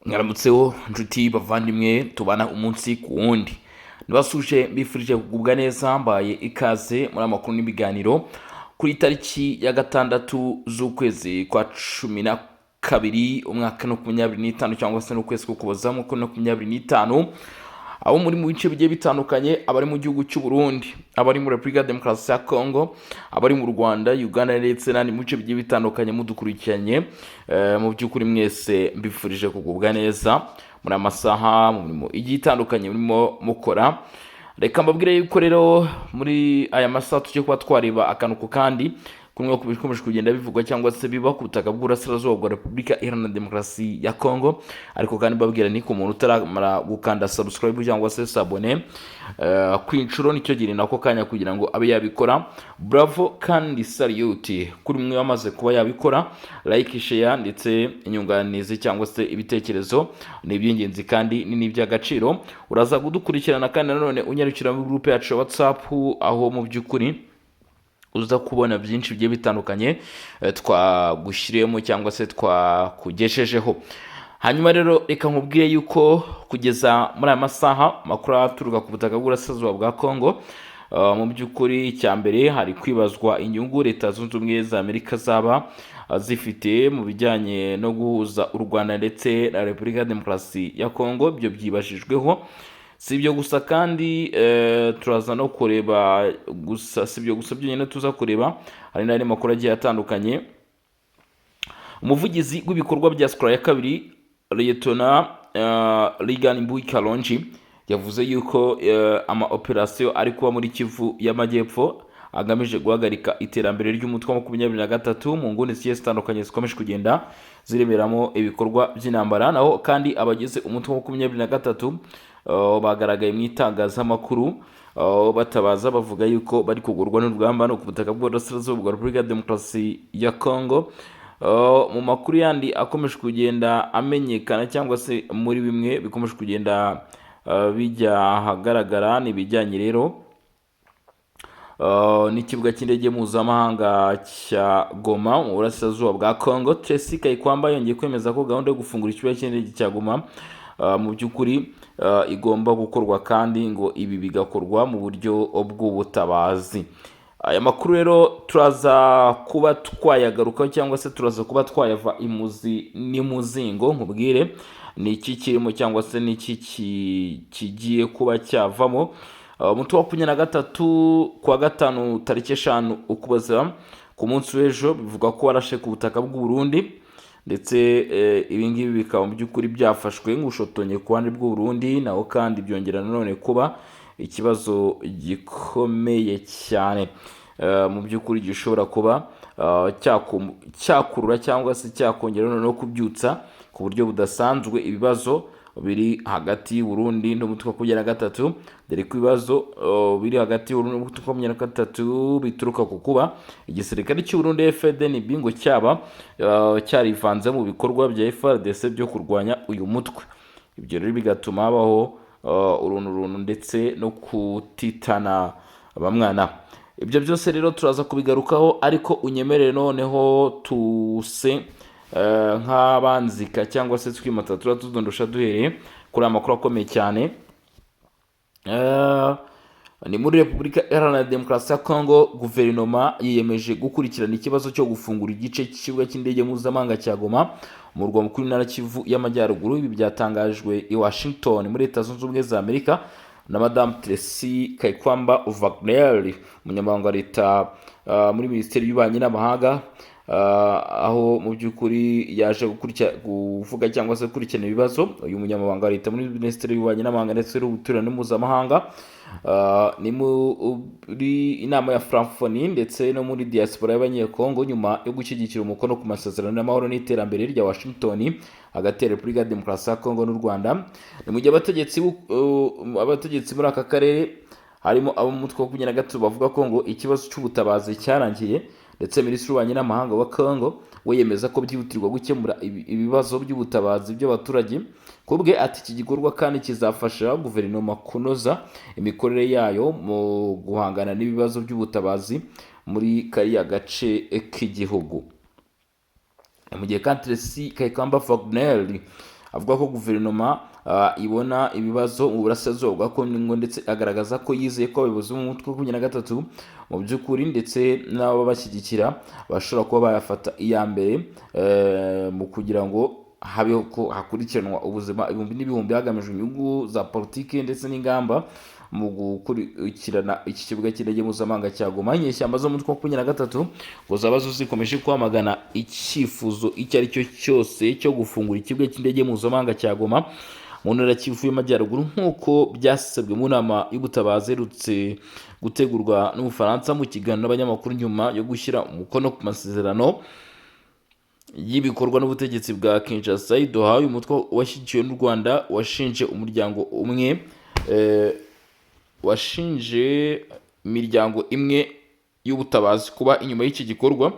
Mwaramutseho nshuti bavandimwe tubana umunsi ku wundi. Nibasuje, mbifurije kugubwa neza, mbaye ikaze muri amakuru n'ibiganiro kuri tariki ya 6 z'ukwezi kwa 12 umwaka 25, cyangwa se n'ukwezi k'Ukuboza mu 25. Abo muri mu bice bigiye bitandukanye, abari mu gihugu cy'u Burundi, abari muri Repubulika ya Demokarasi ya Congo, abari mu Rwanda, Uganda ndetse n'andi mu bice bigiye bitandukanye mudukurikiranye, mu by'ukuri mwese mbifurije kugubwa neza muri amasaha mu mirimo igiye itandukanye murimo mukora. Reka mbabwire yuko rero muri aya masaha tujye kuba twareba akantu ku kandi kumwe ku bikomeje kugenda bivugwa cyangwa se biba ku butaka bw'uburasirazuba bwa Repubulika Iharanira Demokarasi ya Congo. Ariko kandi mbabwira ni ku muntu utaramara gukanda subscribe cyangwa se s'abonner ku inshuro, nicyo gihe nako kanya kugira ngo abe yabikora. Bravo kandi salute kuri mwe wamaze kuba yabikora. Like, share ndetse inyunganizi cyangwa se ibitekerezo ni iby'ingenzi kandi ni n'iby'agaciro. Uraza kudukurikirana kandi nanone unyarukira muri groupe yacu ya WhatsApp, aho mu by'ukuri uza kubona byinshi bigiye bitandukanye twagushyiriyemo cyangwa se twakugejejeho. Hanyuma rero reka nkubwire yuko kugeza muri aya masaha, amakuru aturuka ku butaka bw'uburasirazuba bwa Congo, mu by'ukuri icya mbere hari kwibazwa inyungu Leta Zunze Ubumwe za Amerika zaba zifite mu bijyanye no guhuza u Rwanda ndetse na Repubulika ya Demokarasi ya Congo. Ibyo byibajijweho. Si ibyo gusa kandi, turaza no kureba gusa, si ibyo gusa byonyine tuza kureba, hari n'andi makuru agiye atandukanye. Umuvugizi w'ibikorwa bya Sikora ya kabiri, Liyetona Reagan Mbuyi Kalonji, yavuze yuko ama operasiyo ari kuba muri Kivu y'Amajyepfo agamije guhagarika iterambere ry'umutwe wa 23 mu nguni zigiye zitandukanye zikomeje kugenda zireberamo ibikorwa by'intambara. Naho kandi abagize umutwe wa 23 bagaragaye mu itangazamakuru batabaza, bavuga yuko bari kugurwa n'urugamba no ku butaka bw'uburasirazuba bwa Repubulika ya Demokarasi ya Congo. Mu makuru yandi akomeje kugenda amenyekana cyangwa se muri bimwe bikomeje kugenda bijya ahagaragara, ni ibijyanye rero n'ikibuga cy'indege mpuzamahanga cya Goma mu burasirazuba bwa Congo. Tracy Kayikwamba yongeye kwemeza ko gahunda yo gufungura ikibuga cy'indege cya Goma mu by'ukuri igomba gukorwa, kandi ngo ibi bigakorwa mu buryo bw'ubutabazi. Aya makuru rero turaza kuba twayagarukaho cyangwa se turaza kuba twayava imuzi n'imuzingo, nkubwire ni iki kirimo cyangwa se ni iki kigiye kuba cyavamo. Umutwe wa 23 kuwa gatanu tariki 5 Ukuboza, ku munsi w'ejo, bivuga ko warashe ku butaka bw'u Burundi, ndetse ibi ngibi bikaba mu by'ukuri byafashwe nk'ubushotoranyi ku ruhande bw'u Burundi. Naho kandi byongera nanone kuba ikibazo gikomeye cyane, mu by'ukuri gishobora kuba cyakurura cyangwa se cyakongera noneho kubyutsa ku buryo budasanzwe ibibazo biri hagati y'u Burundi n'umutwe wa 23, dore ko ibibazo biri hagati y'u Burundi n'umutwe wa 23 bituruka ku kuba igisirikare cy'u Burundi FDNB ngo cyaba cyarivanze mu bikorwa bya FARDC byo kurwanya uyu mutwe. Ibyo rero bigatuma habaho uruntu runtu ndetse no kutitana bamwana. Ibyo byose rero turaza kubigarukaho, ariko unyemerere noneho tuse nk'abanzika cyangwa se twimata tuba tudondosha duhereye kuri aya makuru akomeye cyane. Ni muri Repubulika Iharanira Demokarasi ya Kongo. Guverinoma yiyemeje gukurikirana ikibazo cyo gufungura igice cy'ikibuga cy'indege mpuzamahanga cya Goma, umurwa mukuru w'intara Kivu y'Amajyaruguru. Ibi byatangajwe i Washington muri Leta Zunze Ubumwe za Amerika na Madamu Tracy Kayikwamba Wagner, umunyamabanga wa leta muri Minisiteri y'Ububanyi n'Amahanga, aho mu by'ukuri yaje kuvuga cyangwa se gukurikirana ibibazo. Uyu munyamabanga wa leta muri Minisiteri y'Ububanyi n'Amahanga ndetse n'Ubuturane mpuzamahanga, ni muri inama ya Francophonie ndetse no muri diaspora y'Abanyekongo, nyuma yo gushyigikira umukono ku masezerano y'amahoro n'iterambere rya Washington hagati ya Repubulika ya Demokarasi ya Kongo n'u Rwanda. Ni mu gihe abategetsi muri aka karere, harimo abo mu mutwe wa 23, bavuga ko ngo ikibazo cy'ubutabazi cyarangiye, ndetse Minisitiri w'Ububanyi n'Amahanga wa Congo we yemeza ko byihutirwa gukemura ibibazo by'ubutabazi by'abaturage. Ku bwe ati iki gikorwa kandi kizafasha guverinoma kunoza imikorere yayo mu guhangana n'ibibazo by'ubutabazi muri kariya gace k'igihugu. Mu gihe kandi Tracy Kayikwamba Wagner Avuga ko guverinoma ibona ibibazo mu burasirazuba bwa Kongo, ndetse agaragaza ko yizeye ko abayobozi b'umutwe wa 23 mu by'ukuri ndetse n'ababashyigikira bashobora kuba bayafata iya mbere mu kugira ngo habeho ko hakurikiranwa ubuzima ibihumbi n'ibihumbi hagamijwe inyungu za politiki ndetse n'ingamba mu gukurikirana iki kibuga cy'indege mpuzamahanga cya Goma. Inyeshyamba zo mu mutwe wa 23 ngo zaba zo zikomeje kwamagana icyifuzo icyo ari cyo cyose cyo gufungura ikibuga cy'indege mpuzamahanga cya Goma mu ntara ya Kivu y'Amajyaruguru, nk'uko byasabwe mu nama y'ubutabazi iherutse gutegurwa n'Ubufaransa. Mu kiganiro n'abanyamakuru nyuma yo gushyira umukono ku masezerano y'ibikorwa n'ubutegetsi bwa Kinshasa i Doha, uyu mutwe washyigikiwe n'u Rwanda washinje umuryango umwe washinje imiryango imwe y'ubutabazi kuba inyuma y'iki gikorwa.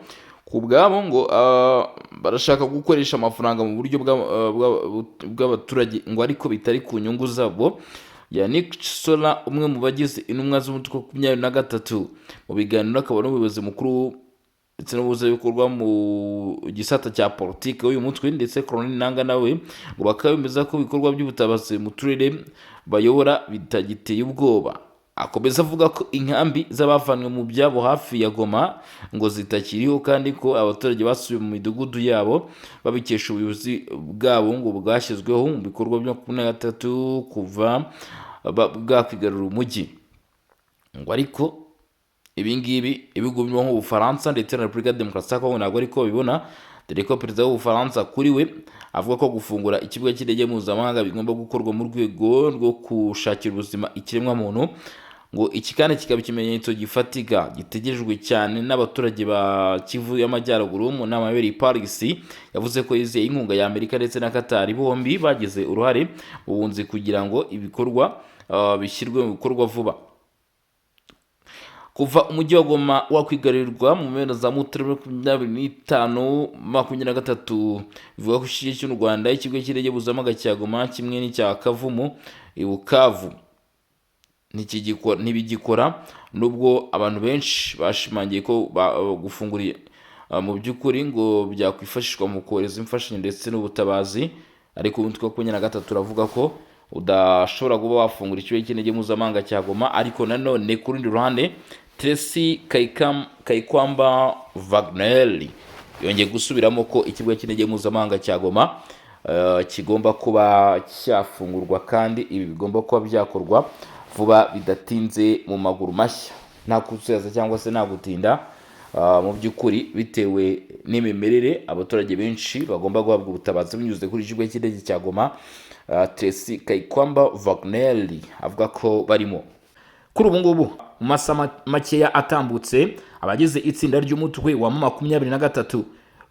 Ku bwabo ngo barashaka gukoresha amafaranga mu buryo bw'abaturage, ngo ariko bitari ku nyungu zabo. Yannick Sola, umwe mu bagize intumwa z'umutwe wa 23 mu biganiro, akaba n'umuyobozi mukuru ndetse n'umuhuzabikorwa mu gisata cya politiki w'uyu mutwe, ndetse Colonel Nanga nawe, ngo bakaba bemeza ko ibikorwa by'ubutabazi mu turere bayobora bitagiteye ubwoba. Akomeza avuga ko inkambi z'abavanywe mu byabo hafi ya Goma ngo zitakiriho, kandi ko abaturage basubiye mu midugudu yabo babikesha ubuyobozi bwabo ngo bwashyizweho mu bikorwa bya 23 kuva bwakwigarurira umujyi. Ngo ariko ibingibi ibihugu birimo nk'Ubufaransa ndetse na Repubulika ya Demokarasi ya Kongo ntabwo ariko babibona, dore ko perezida w'Ubufaransa kuri we avuga ko gufungura ikibuga cy'indege mpuzamahanga bigomba gukorwa mu rwego rwo gushakira ubuzima ikiremwamuntu. Ngo iki kandi kikaba ikimenyetso gifatika gitegerejwe cyane n'abaturage ba Kivu y'Amajyaruguru. Mu nama yabereye i Paris, yavuze ko yizeye inkunga ya Amerika ndetse na Qatar, bombi bagize uruhare mu bunzi kugira ngo ibikorwa bishyirwe mu bikorwa vuba. Kuva umujyi wa Goma wakwigarurirwa mu mpera za Mutarama 25 23, bivuga ko igice cy'u Rwanda ikigo cy'indege mpuzamahanga cya Goma kimwe n'icya Kavumu i Bukavu ntibigikora, nubwo abantu benshi bashimangiye ko gufungura mu by'ukuri ngo byakwifashishwa mu kohereza imfashanyo ndetse n'ubutabazi. Ariko umutwe wa 23 uravuga ko udashobora kuba wafungura ikigo cy'indege mpuzamahanga cya Goma. Ariko nanone ku rundi ruhande, Tracy Kayikwamba Wagner yongeye gusubiramo ko ikibuga cy'indege mpuzamahanga cya Goma kigomba kuba cyafungurwa, kandi ibi bigomba kuba byakorwa vuba bidatinze, mu maguru mashya, nta kuzuyaza cyangwa se nta gutinda. Mu by'ukuri, bitewe n'imimerere, abaturage benshi bagomba guhabwa ubutabazi binyuze kuri ikibuga cy'indege cya Goma. Tracy Kayikwamba Wagner avuga ko barimo kuri ubu ngubu. Mu masaha makeya atambutse, abagize itsinda ry'umutwe wa 23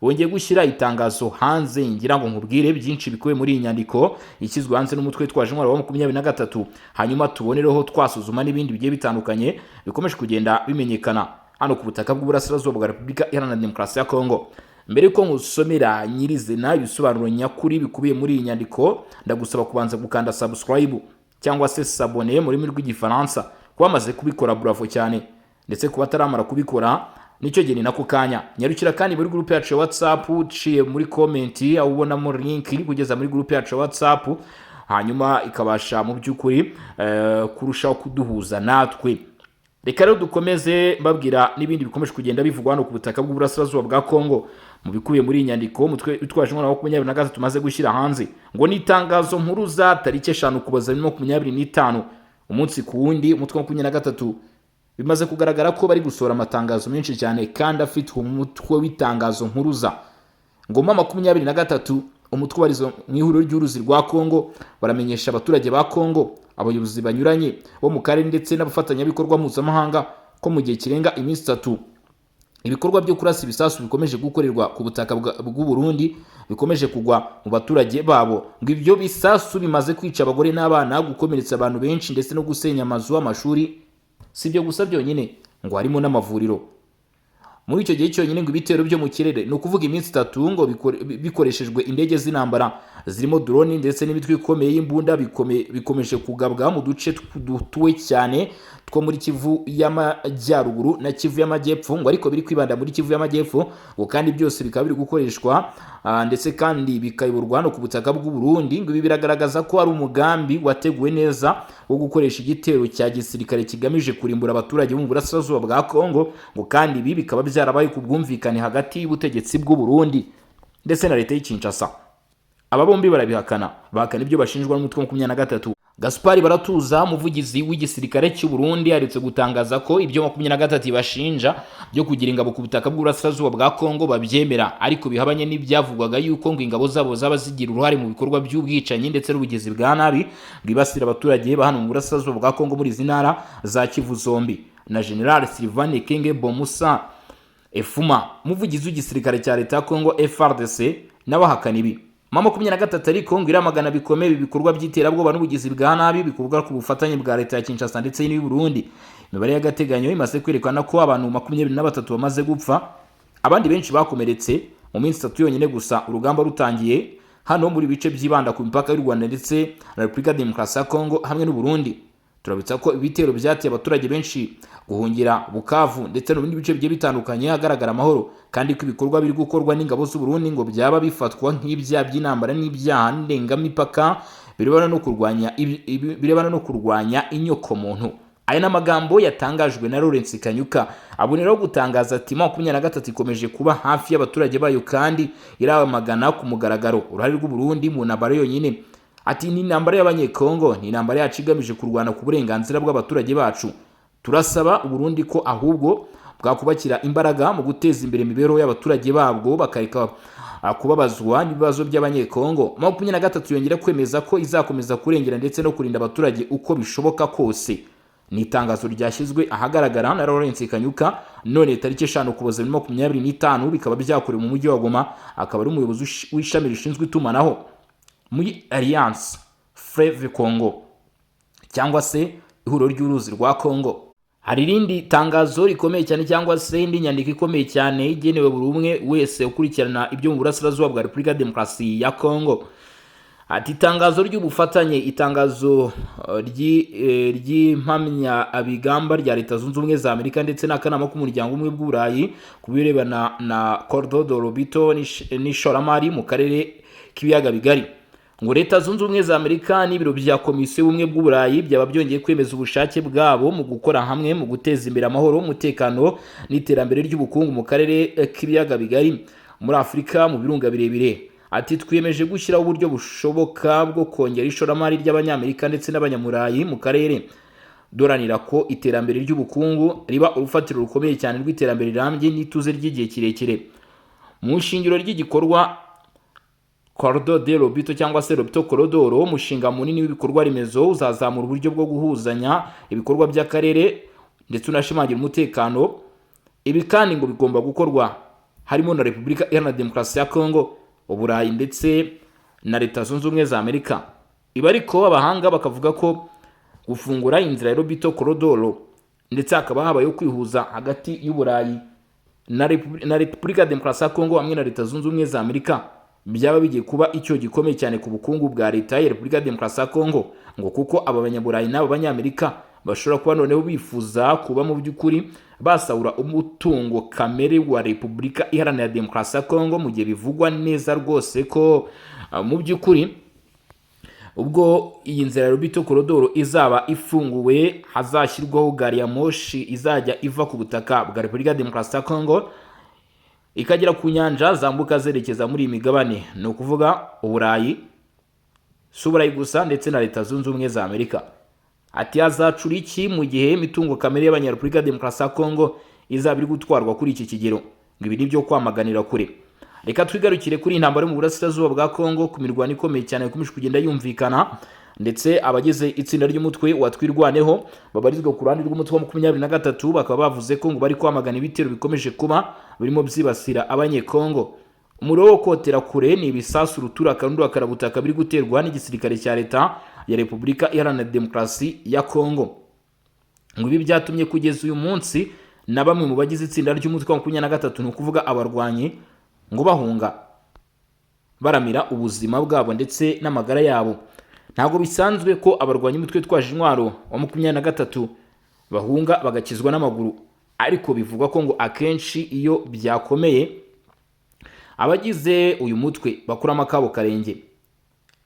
bongeye gushyira itangazo hanze. Ngira ngo nkubwire byinshi bikubiye muri iyi nyandiko ishyizwe hanze n'umutwe witwaje intwaro wa 23, hanyuma tubonereho twasuzuma n'ibindi bigiye bitandukanye bikomeje kugenda bimenyekana hano ku butaka bw'uburasirazuba bwa Repubulika Iharanira Demokarasi ya Kongo. Mbere yuko nkusomera nyirizina ibisobanuro nyakuri bikubiye muri iyi nyandiko, ndagusaba kubanza gukanda subscribe cyangwa se s'abonner mu rurimi rw'Igifaransa. Kuba bamaze kubikora, bravo cyane, ndetse kuba ataramara kubikora, nicyo gihe, ni nako kanya. Nyarukira kandi muri groupe yacu ya WhatsApp uciye muri comment, aho ubonamo link kugeza muri groupe yacu ya WhatsApp, hanyuma ikabasha mu by'ukuri kurushaho kuduhuza natwe. Reka rero dukomeze mbabwira n'ibindi bikomeje kugenda bivugwa hano ku butaka bw'uburasirazuba bwa Kongo. Mu bikubiye muri iyi nyandiko umutwe witwaje intwaro wa 23 tumaze gushyira hanze, ngo ni itangazo mpuruza tariki 5 Ukuboza 2025. Umunsi ku wundi, umutwe wa 23 bimaze kugaragara ko bari gusohora amatangazo menshi cyane kandi afite umutwe w'itangazo mpuruza. Ngoma 23, umutwe ubarizwa mu ihuriro ry'uruzi rwa Kongo, baramenyesha abaturage ba Kongo, abayobozi banyuranye bo mu karere ndetse n'abafatanyabikorwa mpuzamahanga ko mu gihe kirenga iminsi 3 ibikorwa byo kurasa ibisasu bikomeje gukorerwa ku butaka bw'u Burundi, bikomeje kugwa mu baturage babo. Ngo ibyo bisasu bimaze kwica abagore n'abana, gukomeretsa abantu benshi ndetse no gusenya amazu, amashuri. Si ibyo gusa byonyine, ngo harimo n'amavuriro. Muri icyo gihe cyonyine ngo ibitero byo mu kirere, ni ukuvuga iminsi 3, ngo bikoreshejwe indege z'intambara zirimo drone ndetse n'imitwe ikomeye y'imbunda, bikomeje kugabwa mu duce dutuwe cyane two muri Kivu y'Amajyaruguru na Kivu y'Amajyepfo, ngo ariko biri kwibanda muri Kivu y'Amajyepfo, ngo kandi byose bikaba biri gukoreshwa ndetse kandi bikayoborwa hano ku butaka bw'u Burundi. Ngo ibi biragaragaza ko ari umugambi wateguwe neza wo gukoresha igitero cya gisirikare kigamije kurimbura abaturage bo mu burasirazuba bwa Kongo, ngo kandi ibi bikaba byarabaye ku bwumvikane hagati y'ubutegetsi bw'u Burundi ndetse na leta y'i Kinshasa. Aba bombi barabihakana, bahakana ibyo bashinjwa n'umutwe wa 23. Gaspari Baratuza, umuvugizi w'igisirikare cy'u Burundi, aherutse gutangaza ko ibyo 23 bashinja byo kugira ingabo ku butaka bw'uburasirazuba bwa Kongo babyemera, ariko bihabanye n'ibyavugwaga yuko ngo ingabo zabo zaba zigira uruhare mu bikorwa by'ubwicanyi ndetse n'ubugizi bwa nabi bwibasira abaturage ba hano mu burasirazuba bwa Kongo, muri izi ntara za Kivu zombi. Na General Sylvain Ekenge Bomusa Efuma, umuvugizi w'igisirikare cya leta ya Kongo FARDC, n'abahakana ibi. M23 ariko ngo iramagana bikomeye ibi bikorwa by'iterabwoba n'ubugizi bwa nabi bikorwa ku bufatanye bwa leta ya Kinshasa ndetse n'iy'u Burundi. Imibare y'agateganyo imaze kwerekana ko abantu 23 bamaze gupfa, abandi benshi bakomeretse mu minsi 3 yonyine gusa urugamba rutangiye hano muri bice byibanda ku mipaka y'u Rwanda ndetse na Repubulika ya Demokarasi ya Kongo hamwe n'u Burundi. Turabitsa ko ibitero byateye abaturage benshi guhungira Bukavu ndetse no mu bindi bice bigiye bitandukanye hagaragara amahoro, kandi ko ibikorwa biri gukorwa n'ingabo z'u Burundi ngo byaba bifatwa nk'ibyaha by'intambara n'ibyaha ndengamipaka birebana no kurwanya inyokomuntu. Aya ni amagambo yatangajwe na Lawrence Kanyuka, aboneraho gutangaza ati: "23 ikomeje kuba hafi y'abaturage bayo kandi iramagana ku mugaragaro uruhare rw'u Burundi mu ntambara yonyine." Ati: "Ni intambara y'Abanyekongo, ni intambara yacu igamije kurwana ku burenganzira bw'abaturage bacu. Turasaba Uburundi ko ahubwo bwakubakira imbaraga mu guteza imbere imibereho y'abaturage babwo, bakareka kubabazwa n'ibibazo by'Abanyekongo." 23 yongera kwemeza ko izakomeza kurengera ndetse no kurinda abaturage uko bishoboka kose. Ni itangazo ryashyizwe ahagaragara na Lawrence Kanyuka none tariki 5 Ukuboza 2025, bikaba byakorewe mu mujyi wa Goma, akaba ari umuyobozi w'ishami rishinzwe itumanaho muri Alliance Fleuve Congo cyangwa se ihuriro ry'uruzi rwa Congo. Hari irindi tangazo rikomeye cyane cyangwa se indi nyandiko ikomeye cyane igenewe buri umwe wese ukurikirana ibyo mu burasirazuba bwa Repubulika ya Demokarasi ya Congo. Ati: "Itangazo ry'ubufatanye, itangazo ry'impamyabigamba rya Leta Zunze Ubumwe za Amerika ndetse n'akanama k'umuryango umwe bw'Uburayi ku birebana na Corridor de Lobito n'ishoramari mu karere k'ibiyaga bigari." Ngo Leta Zunze Ubumwe za Amerika n'ibiro bya Komisiyo y'Ubumwe bw'Uburayi byaba byongeye kwemeza ubushake bwabo mu gukora hamwe mu guteza imbere amahoro, umutekano n'iterambere ry'ubukungu mu karere k'ibiyaga bigari muri Afurika mu birunga birebire. Ati: "Twiyemeje gushyiraho uburyo bushoboka bwo kongera ishoramari ry'Abanyamerika ndetse n'Abanyamurayi mu karere, duharanira ko iterambere ry'ubukungu riba urufatiro rukomeye cyane rw'iterambere rirambye n'ituze ry'igihe kirekire." Mu shingiro ry'igikorwa Corridor de Lobito cyangwa se Lobito Corridor, umushinga munini w'ibikorwa remezo uzazamura uburyo bwo guhuzanya ibikorwa by'akarere ndetse unashimangira umutekano. Ibi kandi ngo bigomba gukorwa harimo na Repubulika Iharanira Demokarasi ya Kongo, Uburayi ndetse na Leta Zunze Ubumwe za Amerika. Ibi ariko abahanga bakavuga ko gufungura inzira ya Lobito Corridor ndetse hakaba habayeho kwihuza hagati y'Uburayi na Repubulika ya Demokarasi ya Kongo hamwe na Leta Zunze Ubumwe za Amerika byaba bigiye kuba icyo gikomeye cyane ku bukungu bwa leta ya Repubulika ya Demokarasi ya Kongo, ngo kuko aba Banyaburayi n'aba Banyamerika bashobora kuba noneho bifuza kuba mu by'ukuri basahura umutungo kamere wa Repubulika Iharanira Demokarasi ya Kongo, mu gihe bivugwa neza rwose ko mu by'ukuri ubwo iyi nzira ya Lobito Corridor izaba ifunguwe, hazashyirwaho gari ya moshi izajya iva ku butaka bwa Repubulika ya Demokarasi ya Kongo ikagera ku nyanja zambuka zerekeza muri iyi migabane, ni ukuvuga Uburayi, si Uburayi gusa, ndetse na Leta Zunze Ubumwe za Amerika. Ati: "Hazacura iki mu gihe imitungo kamere y'Abanyarepubulika ya Demokarasi ya Kongo izaba iri gutwarwa kuri iki kigero?" Ngo ibi ni byo kwamaganira kure. Reka twigarukire kuri iyi ntambara yo mu burasirazuba bwa Kongo, ku mirwano ikomeye cyane ikomeje kugenda yumvikana, ndetse abagize itsinda ry'umutwe wa Twirwaneho babarizwa ku ruhande rw'umutwe wa 23 bakaba bavuze ko ngo bari kwamagana ibitero bikomeje kuba birimo byibasira Abanyekongo. Umuriro wo kotera kure ni ibisasu rutura karundura karabutaka biri guterwa n'igisirikare cya leta ya Repubulika Iharanira Demokarasi ya Kongo. Ngo ibi byatumye kugeza uyu munsi Na bamwe mu bagize itsinda ry'umutwe wa 23, ni ukuvuga abarwanyi, ngo bahunga baramira ubuzima bwabo ndetse n'amagara yabo. Ntabwo bisanzwe ko abarwanyi umutwe witwaje intwaro wa 23 bahunga bagakizwa n'amaguru, ariko bivugwa ko ngo akenshi iyo byakomeye abagize uyu mutwe bakuramo akabo karenge.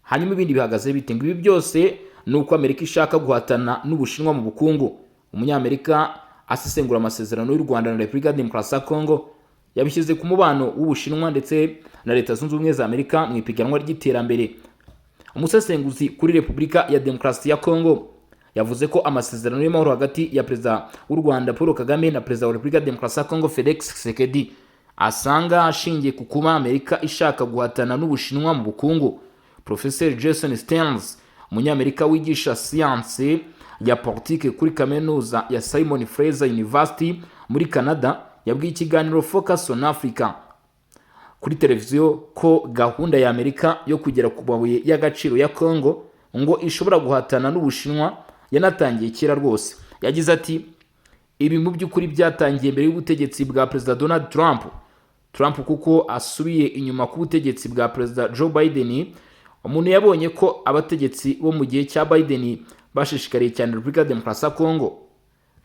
Hanyuma ibindi bihagaze bite? Ngo ibi byose ni uko Amerika ishaka guhatana n'Ubushinwa mu bukungu. Umunyamerika asesengura amasezerano y'u Rwanda na Repubulika ya Demokarasi ya Kongo yabishyize ku mubano w'Ubushinwa ndetse na Leta Zunze Ubumwe za Amerika mu ipiganwa ry'iterambere. Umusesenguzi kuri Repubulika ya Demokarasi ya Kongo yavuze ko amasezerano y'amahoro hagati ya Perezida w'u Rwanda Paul Kagame na Perezida wa Repubulika ya Demokarasi ya Kongo Felix Tshisekedi asanga ashingiye ku kuba Amerika ishaka guhatana n'Ubushinwa mu bukungu. Professor Jason Stearns, umunyamerika wigisha siyanse ya politike kuri kaminuza ya Simon Fraser University muri Canada, yabwiye ikiganiro Focus on Africa kuri televiziyo ko gahunda ya Amerika yo kugera ku mabuye y'agaciro ya Congo ngo ishobora guhatana n'Ubushinwa yanatangiye kera rwose. Yagize ati: "Ibi mu by'ukuri byatangiye mbere y'ubutegetsi bwa Perezida Donald Trump, kuko asubiye inyuma ku butegetsi bwa Perezida Joe Biden, umuntu yabonye ko abategetsi bo mu gihe cya Biden bashishikariye cyane Repubulika ya Demokarasi ya Kongo,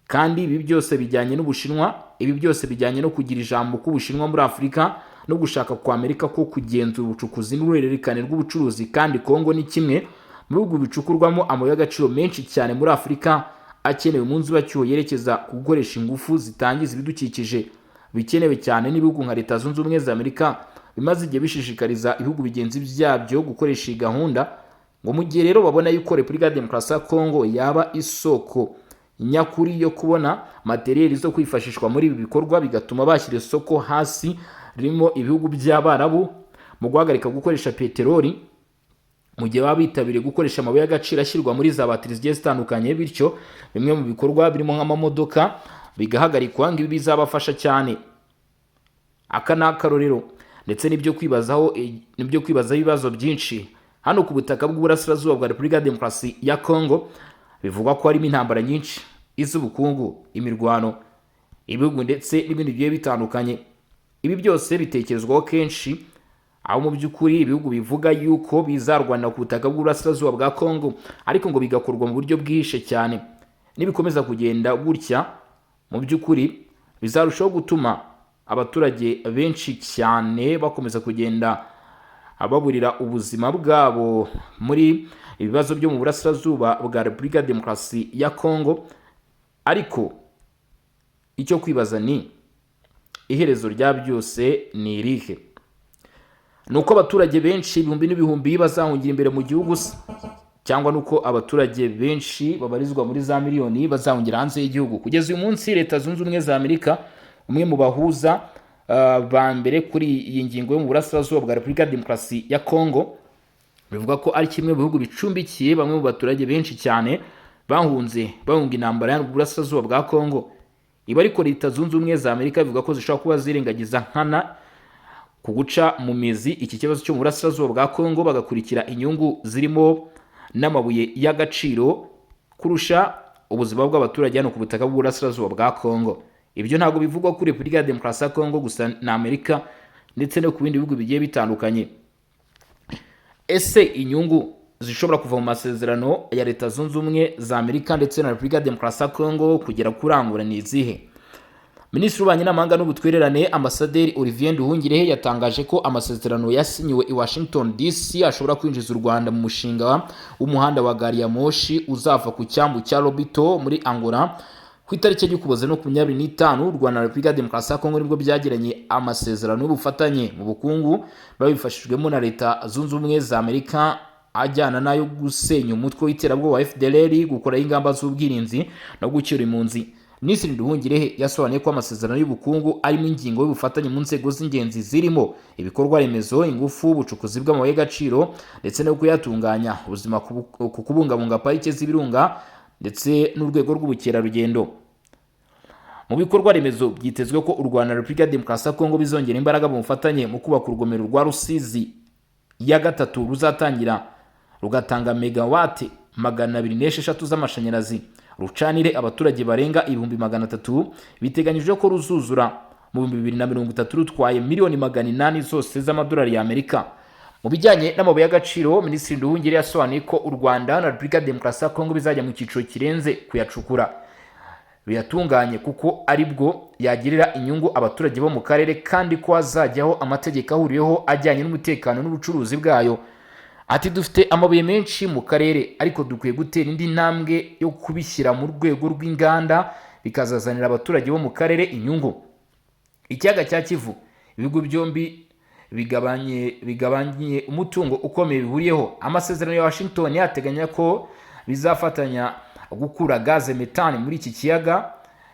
kandi ibi byose bijyanye n'Ubushinwa. Ibi byose bijyanye no kugira ijambo k'Ubushinwa muri Afurika no gushaka kwa Amerika ko kugenzura ubucukuzi n'uruhererekane rw'ubucuruzi, kandi Kongo ni kimwe mu bihugu bicukurwamo amabuye y'agaciro menshi cyane muri Afurika akenewe mu nzibacyuho yerekeza ku gukoresha ingufu zitangiza ibidukikije, bikenewe cyane n'ibihugu nka Leta Zunze Ubumwe za Amerika bimaze igihe bishishikariza ibihugu bigenzi byabyo gukoresha iyi gahunda." Ngo mu gihe rero babona yuko Repubulika ya Demokarasi ya Kongo yaba isoko nyakuri yo kubona materiyeri zo kwifashishwa muri ibi bikorwa, bigatuma bashyira isoko hasi ririmo ibihugu by'Abarabu mu guhagarika gukoresha peteroli mu gihe baba bitabiriye gukoresha amabuye y'agaciro ashyirwa muri za batiri zigiye zitandukanye, bityo bimwe mu bikorwa birimo nk'amamodoka bigahagarikwa, ngo ibi bizabafasha cyane. Aka ni akarorero ndetse n'ibyo kwibazaho ibibazo byinshi. Hano ku butaka bw'uburasirazuba bwa Repubulika ya Demokarasi ya Kongo bivugwa ko harimo intambara nyinshi, iz'ubukungu, imirwano, ibihugu ndetse n'ibindi bigiye bitandukanye. Ibi byose bitekerezwaho kenshi, aho mu by'ukuri ibihugu bivuga yuko bizarwanira ku butaka bw'uburasirazuba bwa Kongo, ariko ngo bigakorwa mu buryo bwihishe cyane. Nibikomeza kugenda gutya, mu by'ukuri bizarushaho gutuma abaturage benshi cyane bakomeza kugenda baburira ubuzima bwabo muri ibibazo byo mu burasirazuba bwa Repubulika ya Demokarasi ya Kongo. Ariko icyo kwibaza ni: iherezo rya byose ni irihe? Ni uko abaturage benshi ibihumbi n'ibihumbi bazahungira imbere mu gihugu se, cyangwa ni uko abaturage benshi babarizwa muri za miliyoni bazahungira hanze y'igihugu? Kugeza uyu munsi, Leta Zunze Ubumwe za Amerika, umwe mu bahuza ba mbere kuri iyi ngingo yo mu burasirazuba bwa Repubulika ya Demokarasi ya Kongo, bivuga ko ari kimwe mu bihugu bicumbikiye bamwe mu baturage benshi cyane bahunze, bahunga intambara yo mu burasirazuba bwa Kongo. Ibi ariko Leta Zunze Ubumwe za Amerika bivuga ko zishobora kuba zirengagiza nkana ku guca mu mizi iki kibazo cyo mu burasirazuba bwa Kongo, bagakurikira inyungu zirimo n'amabuye y'agaciro kurusha ubuzima bw'abaturage hano ku butaka bw'uburasirazuba bwa Kongo. Ibyo ntabwo bivugwa kuri Repubulika ya Demokarasi ya Kongo gusa na Amerika, ndetse no ku bindi bihugu bigiye bitandukanye. Ese inyungu zishobora kuva mu masezerano ya Leta Zunze Ubumwe za Amerika ndetse na Repubulika ya Demokarasi ya Kongo kugera kurangura ni izihe? Minisitiri w'Ububanyi n'Amahanga n'Ubutwererane, Ambasaderi Olivier Nduhungirehe, yatangaje ko amasezerano yasinyiwe i Washington DC ashobora kwinjiza u Rwanda mu mushinga w'umuhanda wa gari ya moshi uzava ku cyambu cya Lobito muri Angola. Ku itariki y'Ukuboza 25, u Rwanda na Repubulika ya Demokarasi ya Kongo nibwo byagiranye amasezerano y'ubufatanye mu bukungu babifashijwemo na Leta Zunze Ubumwe za Amerika, ajyana n'ayo gusenya umutwe w'iterabwoba wa FDLR, gukuraho ingamba z'ubwirinzi no gucyura impunzi. Minisitiri Nduhungirehe yasobanuye ko amasezerano y'ubukungu arimo ingingo y'ubufatanye mu nzego z'ingenzi zirimo ibikorwa remezo, ingufu, ubucukuzi bw'amabuye y'agaciro ndetse no kuyatunganya, ubuzima, ku kubungabunga parike z'ibirunga ndetse n'urwego rw'ubukerarugendo. Mu bikorwa remezo, byitezwe ko u Rwanda na Repubulika ya Demokarasi ya Kongo bizongera imbaraga mu bufatanye mu kubaka urugomero rwa Rusizi ya gatatu, ruzatangira rugatanga megawati 206 z'amashanyarazi. Rucanire abaturage barenga 300,000. Biteganyijwe ko ruzuzura mu 2030, rutwaye miliyoni 800 zose z'amadolari y'Amerika. Mu bijyanye n'amabuye y'agaciro, Minisitiri Nduhungirehe yasobanuye ko u Rwanda na Repubulika ya Demokarasi ya Kongo bizajya mu cyiciro kirenze kuyacukura, biyatunganye, kuko ari bwo yagirira inyungu abaturage bo mu karere, kandi ko hazajyaho amategeko ahuriweho ajyanye n'umutekano n'ubucuruzi bwayo. Ati: "Dufite amabuye menshi mu karere, ariko dukwiye gutera indi ntambwe yo kubishyira mu rwego rw'inganda, bikazazanira abaturage bo mu karere inyungu." Ikiyaga cya Kivu, ibihugu byombi bigabanye umutungo ukomeye bihuriyeho. Amasezerano ya Washington yateganya ko bizafatanya gukura gaze metane muri iki kiyaga,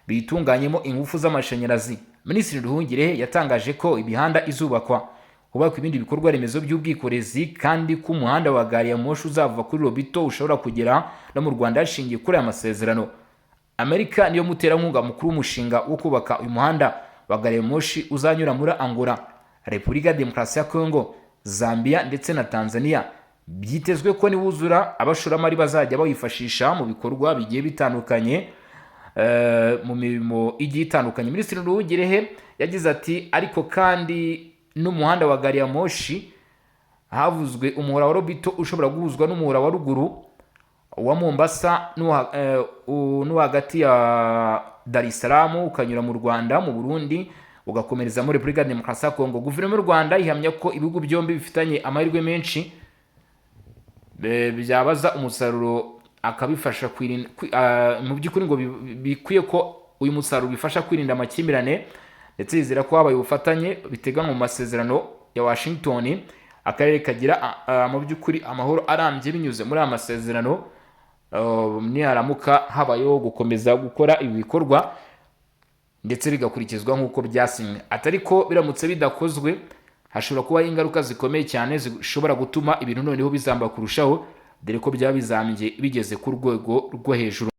biyitunganyemo ingufu z'amashanyarazi. Minisitiri Nduhungirehe yatangaje ko imihanda izubakwa, hubakwa ibindi bikorwa remezo by'ubwikorezi, kandi ko umuhanda wa gari ya moshi uzava kuri Lobito ushobora kugera no mu Rwanda hashingiye kuri aya masezerano. Amerika niyo muterankunga mukuru w'umushinga wo kubaka uyu muhanda wa gari ya moshi uzanyura muri Angola, Repubulika ya Demokarasi ya Kongo, Zambia ndetse na Tanzania. Byitezwe ko niwuzura abashoramari bazajya bawifashisha mu bikorwa bigiye bitandukanye, mu mirimo igiye itandukanye. Minisitiri Nduhungirehe yagize ati: "Ariko kandi n'umuhanda wa gari ya moshi havuzwe, umuhora wa Lobito ushobora guhuzwa n'umuhora wa ruguru wa Mombasa n'uwo hagati ya Dar es Salaam, ukanyura mu Rwanda, mu Burundi, ugakomereza muri Repubulika ya Demokarasi ya Kongo." Guverinoma y'u Rwanda ihamya ko ibihugu byombi bifitanye amahirwe menshi byabaza umusaruro akabifasha kwirinda mu by'ukuri ngo bikwiye ko uyu musaruro bifasha kwirinda amakimbirane, ndetse yizera ko habaye ubufatanye biteganywa mu masezerano ya Washington, akarere kagira mu by'ukuri amahoro arambye binyuze muri aya masezerano, niharamuka habayeho gukomeza gukora ibi bikorwa ndetse bigakurikizwa nk'uko byasinywe. Atari ko biramutse bidakozwe, hashobora kubaho ingaruka zikomeye cyane zishobora gutuma ibintu noneho bizamba kurushaho, dore ko byaba bizambye bigeze ku rwego rwo hejuru.